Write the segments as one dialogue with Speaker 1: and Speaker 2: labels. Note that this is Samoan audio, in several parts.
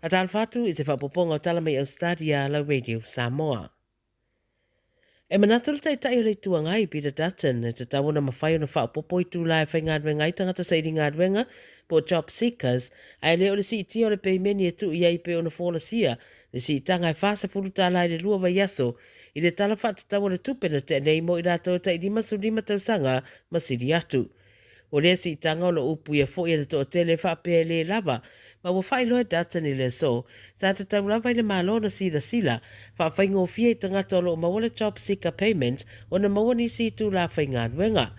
Speaker 1: A talofa atu i se faaopoopoga o tala mai Ausetalia, lau Radio Samoa. E manatu le Taitai o le Itu Agai, Peter Dutton, e tatau ona mafai ona faaopoopo itula e faigaluega ai tagata saili galuega po o job seekers, ae le o le siitia o le peimeni e tuu i ai pei ona folasia le siitaga e $40 i le lua vaiaso i le Tala Faatatau o le Tupe na tea nei mo i latou e tai 55 tausaga ma sili atu. O lea siitaga o lo o upuia foi e le toatele e faapea e le lava, ma ua faailoa e Dutton i le aso, sa tatau lava i le Malo ona silasila faafaigofie i tagata o lo o maua le Job Seeker Payment ona maua nisi itula faigaluega.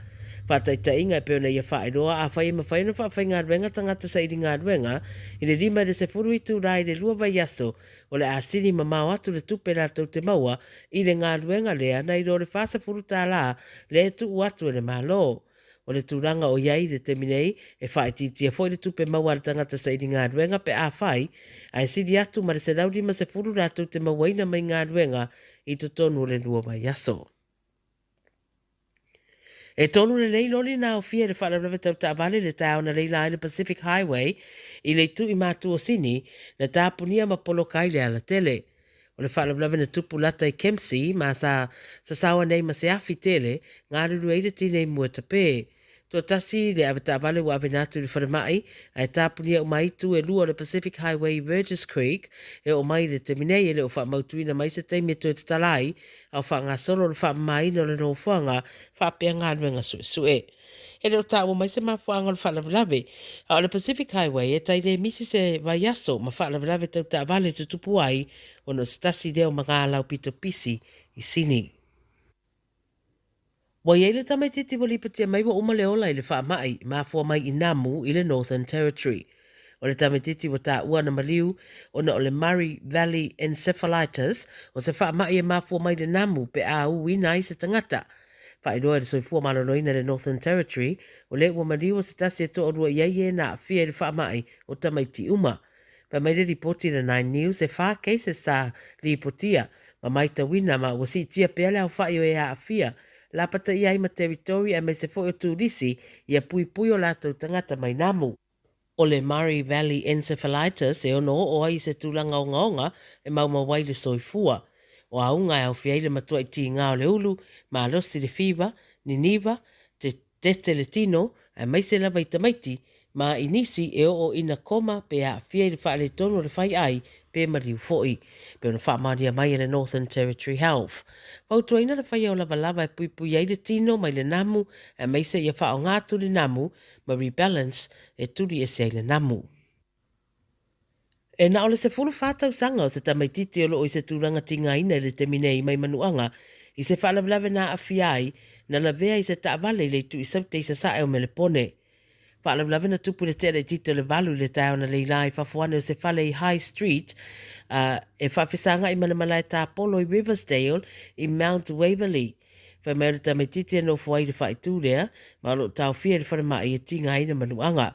Speaker 1: Faataitaiga e pei ona ia faailoa, afai e mafai ona faafaigaluega tagata saili galuega i le 5 i le 10 itula i le lua vaiaso, o le a sili mamao atu le tupe latou te maua i le galuega lea nai lo le $40 lea e tuu atu e le Malo. O le tulaga o i ai i le taimi nei, e faaitiitia foi le tupe maua a le tagata saili galuega pe afai ae sili atu ma le 150 latou te mauaina mai galuega i totonu o le lua vaiaso. E tolu lelei loli na aofia i le faalavelave tau taavale i le taeao na leila ai le Pacific Highway i le itu i Matu o Sini, na tapunia ma poloka ai le alatele. O le faalavelave na tupu lata i Kempsey ma sa sasaoa nei ma se afi tele, galulue ai le tinei mua tape. Toatasi le avetaavale ua aveina atu i le falemai, ae tapunia uma ai itu e lua o le Pacific Highway i Burgess Creek e oo mai i le taimi nei e le o faamautuina mai se taimi e toe tatala ai a o faagasolo le faamamaina o le nofoaga faapea galuega suesue. E le o taua mai se mafuaaga o le faalavelave, a o le Pacific Highway e tai le misi se vaiaso ma faalavelave tau taavale tutupu ai ona o se tasi lea o magalau pito pisi i Sini. Ua i ai le tamaitiiti ua lipotia mai ua uma le ola i le faamai i mafua mai i Namu i le Northern Territory. O le tamaitiiti ua taua na maliu ona o le Murray Valley Encephalitis, o se faamai e mafua mai i le namu pe a uina ai se tagata. Faailoa e le Soifua Maloloina i le Northern Territory, o lea ua maliu o se tasi e toalua i ai e na aafia i le faamai o tamaiti uma. Fai mai le lipoti i le Nine News e fa cases sa lipotia ma maitauina ma ua siitia pea le aofai o e aafia, lapataia ai ma territory aemaise foi o turisi ia puipui o latou tagata mai namu. O le Murray Valley Encephalitis e ono oo ai i se tulaga ogaoga e maumau ai le soifua. O auga e aofia ai le matuai tigā o le ulu, malosi le fiva, niniva, te Tete le tino, aemaise lava i tamaiti, ma i nisi e oo ina koma pe aafia i le faaletonu o le fai ai pe maliu foi. Pei ona faamaonia mai e le Northern Territory Health. Fautuaina le faia o lavalava e puipui ai le tino mai le namu, aemaise ia faaaoga atu le namu ma rebalance e tuli ese ai le namu. E na o le 14 tausaga o se tamaitiiti o lo o i se tulaga tigaina i le taimi nei mai Manuaga i se faalavelave na aafia ai na lavea i se taavale i le itu i Saute i Sasae o Melepone. Faalavelave na tupu i le tea laitiiti o le valu i le taeao analeila i fafo ane o se fale i High Street e faafesagai ma le malae tapolo i Riversdale i Mount Waverley. Fai mai o le tamaitiiti e nofo ai i le faaitu lea, ma o lo o taofia i le falemai e tiga ai le manuaga.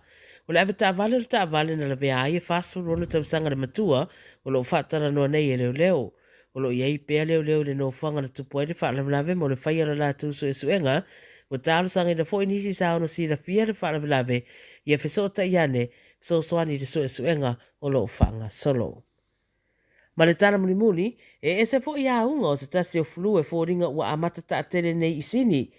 Speaker 1: O le avetaavale o le taavale na lavea ai e 46 tausaga le matua, o lo o faatalanoa nei e leoleo. O lo o i ai pea leoleo i le nofoaga na tupu ai le faalavelave mo le faia o le latou suesuega, ua talosagaina foi nisi sa ono silafia le faalavelave ia fesootai ane, fesoasoani i le suesuega o lo o faagasolo. Ma le tala mulimuli, e ese foi auga o se tasi o flu e foliga ua amata taatele nei i Sini.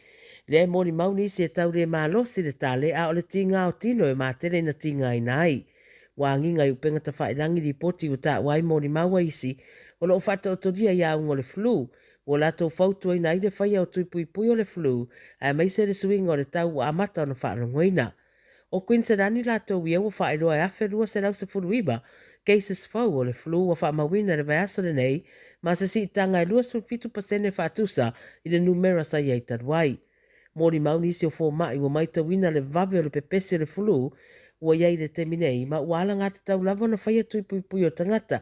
Speaker 1: Lea e molimau nisi e tau le malosi le tale a o le tiga o tino e matele ina tigaina ai. Ua agiga i upega tafailangi lipoti ua taua ai molimau a isi o lo o faataotolia i auga o le flu ua latou fautuaina ai le faia o tui puipui o le flu aemaise le suiga o le tau ua amata ona faalogoina. O Quinsedani latou ia ua faailoa e 1,219 cases fou o le flu ua faamauina i le vaiaso lenei ma se siitaga e 27% faatusa i le numera sa i ai talu ai. Molimau nisi o fomai ua maitauina le vave o le pepesi o le flu ua i ai i le taimi nei ma ua alagatatau lava ona faia tui puipui o tagata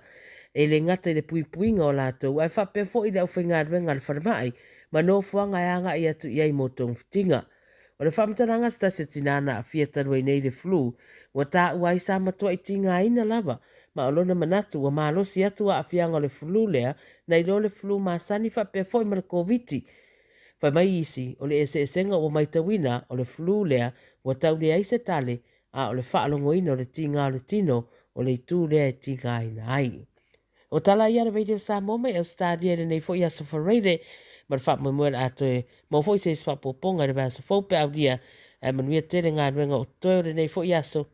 Speaker 1: e le gata i le puipuiga o latou ae faapea foi i le aufaigaluega a le falemai ma nofoaga e agai atu i ai mo togafitiga. O le faamatalaga a se tasi o tinā na aafia talu ai nei le flu, ua taua ai sa matuai tigaina lava, ma o lona manatu ua malosi atu aafiaga o le flu lea nai lo le flu masani faapea foi ma le Koviti. Fai mai isi, o le eseesega ua maitauina o le flu lea ua tau leai se tale, a o le faalogoina o le tiga o le tino. O le itu lea e tigaina ai. O tala ia a le Radio Samoa mai Ausetalia i lenei foi aso Faraile ma le faamoemoe o le a toe maua foi se isi faaopoopoga i le vaiaso fou pe aulia ae manuia tele galuega o totoe o lenei foi aso.